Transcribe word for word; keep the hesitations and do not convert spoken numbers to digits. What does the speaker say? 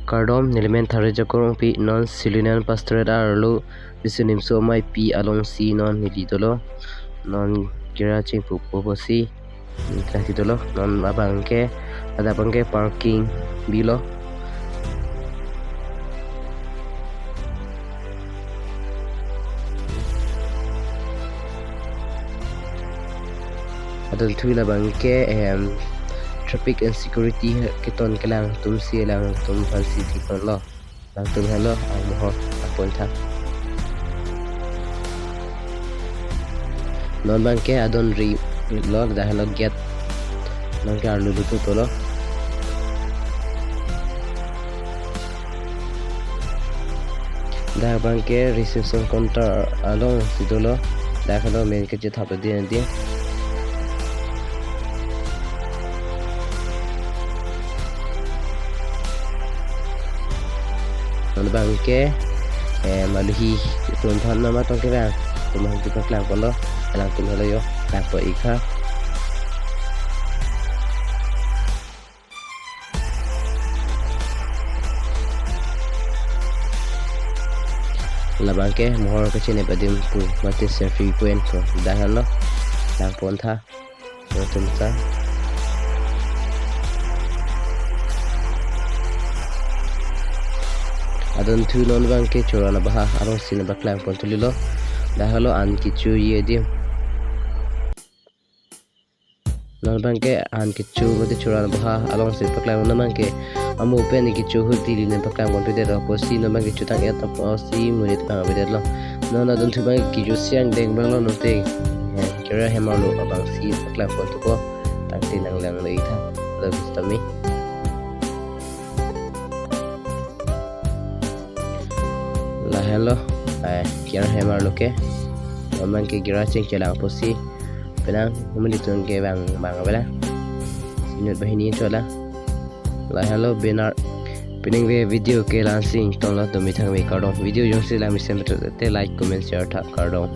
Kardom, nelimen Thare Jakorong pi, non Silonijan Pastorate arlo, Bisunimso Ameipi alongsi non neli dolo. Non kira chingpu po pusi neli klangsi dolo. Non abangke, adap abangke parking bilo. Adunthu labangke, em, traffic and security keton kelang atumsi alangtum aphansi thekponlo. Alangtum henlo, ah, mohor apon tha. Non abangke adon ri lo, dak henlo gate. Abangke arlo lutu tolo. Dak abangke reception counter alongsi dolo. Dak henlo main kachethap ding ding. Non abangke, eh, maluhi tunthan nama tong kevang. Tum hang tupa klangponlo. Alangtum henlo yo, klangpo ik ha. Labangke mohor kachinep adim pu mate selfie point pu dak henlo. Klangpon tha. Adunthu ta. Adunthu non abangke Chora Nabahar alongsi nangpaklangpon thulilo. Dak henlo an kechoji adim. Non abangke an kecho mate Chora Nabahar alongsi paklang, non abangke amo pen kecho ahut ili nangpaklangponpedetlo, pusi non abangke chotang-et apotsi monit abang avedetlo. Non adunthu abangke kejut si angdeng abanglo non te. Eh, kira hem arlo abangsi paklangpon thupo. Tangte nanglang le ik tha. Lalu sitame. Lahenlo, eh, kira hem arlo ke. Abangke kira chingchelang pusi. Penang, humili tun ke bang, bang abelang. Inut banghini chola. Lahenlo benar. Pining ave video ke la-ansi ingtonlo, tumi thangme kardom. Video jongsi lang mesen betul te like, comment, share tha, kardom.